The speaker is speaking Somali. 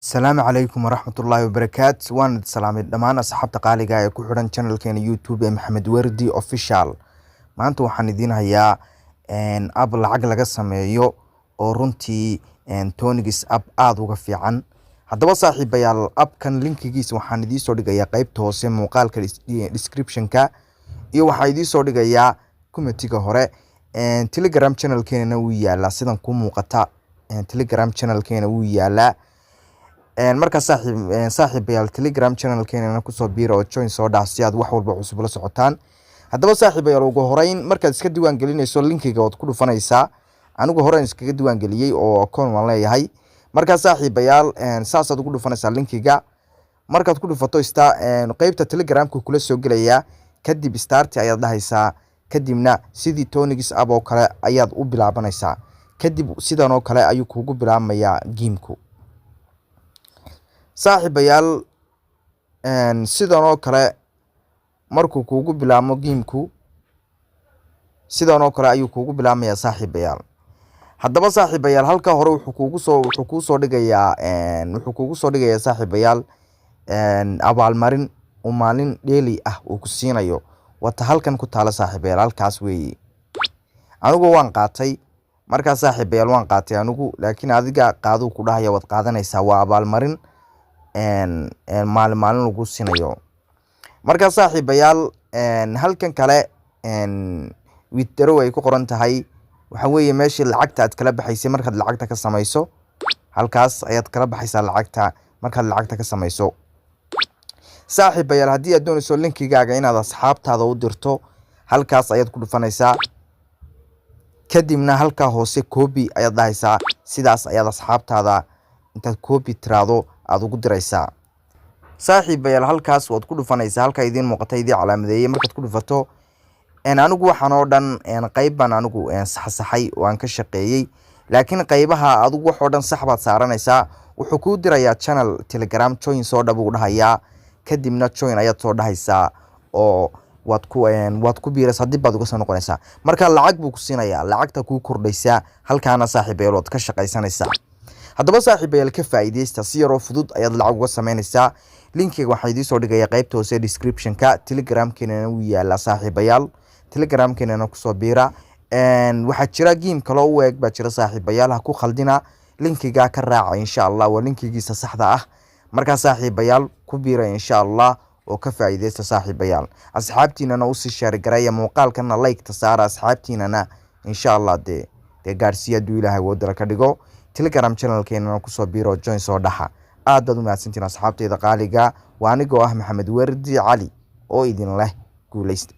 Asalaamu calaykum waraxmatullaahi wabarakaatu. Waan idin salaamay dhammaan asxaabta qaaliga ee ku xidhan channelkeena YouTube ee Maxamed Wardi Official. Maanta waxaan idiin hayaa app lacag laga sameeyo oo runtii Tonix app aada uga fiican. Haddaba saaxiibayaal, appkan linkigiisa waxaan idiin soo dhigayaa qeybta hoose muuqaalka description-ka iyo waxaa idiin soo dhigayaa commentiga hore. Telegram channelkeenana wuu yaalaa, sidan ku muuqata Telegram channelkeena wuu yaalaa. Markaa saaxiibayaal, Telegram channelkeenana kusoo biira oo join soo dhaaf si aad wax walba cusub la socotaan. Haddaba saaxiibayaal, ugu horeyn markaad iska diiwaan gelinayso linkiga waad ku dhufanaysaa. Anigu horeen iskaga diiwaan geliyey oo akoon waan leeyahay. Markaa saaxiibayaal, saasaad ugu dhufanaysaa linkiga. Markaad ku dhufato qeybta Telegramka kula soo gelayaa. Kadib start ayaad dhahaysaa. Kadibna sidii Tonix app oo kale ayaad u bilaabanaysaa. Kadib sidan oo kale ayuu kugu bilaabmayaa gameku. Saaxiibayaal, sidan oo kale markuu kugu bilaabmo gameku, sidan oo kale ayuu kugu bilaabmayaa saaxiibayaal. Haddaba saaxiibayaal, halka hore wuxuu kuusoo dhigayaa, wuxuu kugu soo dhigayaa saaxiibayaal, abaalmarin uu maalin daily ah uu ku siinayo. Wata halkan ku taala saaxiibayaal, halkaas weeye. Anigu waan qaatay markaa saaxiibayaal, waan qaatay anigu, laakiin adiga qaaduu ku dhahaya, waad qaadanaysaa. Waa abaalmarin maalin maalin lagu siinayo. Markaa saaxiibayaal, halkan kale withdraw ay ku qoran tahay waxa weeye meeshii lacagta aad kala baxaysay. Markaad lacagta ka samayso, halkaas ayaad kala baxaysaa lacagta markaad lacagta ka samayso. Saaxiibayaal, haddii aad doonayso linkigaaga inaad asxaabtaada u dirto, halkaas ayaad ku dhufanaysaa. Kadibna halkaa hoose copy ayaad dhahaysaa. Sidaas ayaad asxaabtaada intaad copy tiraahdo aada ugu diraysaa. Saaxiibayaal, halkaas waad ku dhufanaysaa, halkaa idiin muuqata, idiin calaamadeeyey. Markaad ku dhufato, anigu waxaan oo dhan qayb baan anigu saxsaxay oo aan ka shaqeeyey, laakiin qaybaha adigu wax oo dhan sax baad saaranaysaa. Wuxuu kuu dirayaa channel Telegram, join soo dhab uu dhahayaa. Kadibna join ayaad soo dhahaysaa oo waad ku biiraysaa, dib baad uga soo noqonaysaa. Marka lacag buu ku siinayaa, lacagta kuu kordhaysaa. Halkaana saaxiibayaal waad ka shaqaysanaysaa. Haddaba saaxiibayaal, ka faa'iidaysta. Si yaroo fudud ayaad lacag uga samaynaysaa. Linkiga waxaa idiin soo dhigaya qaybta hoose description-ka, Telegramkeenana wuu yaalaa. Saaxiibayaal, Telegramkeenana kusoo biira. Waxaa jira game kaloo u eeg baa jira saaxiibayaal, ha ku khaldina. Linkigaa ka raaca insha Allah, waa linkigiisa saxda ah. Markaa saaxiibayaal, ku biira insha Allah oo ka faa'iidaysta saaxiibayaal. Asxaabtiinana usii share gareeya muuqaalkana, like-ta saara, asxaabtiinana insha Allah dee gaarsiiya hadduu Ilaahay woodala ka dhigo. Telegram channelkeenana kusoo biiro, join soo dhaxa. Aad baad u mahadsantiin asxaabteyda qaaliga. Waa anigoo ah Maxamed Wardi Cali oo idin leh guuleysta.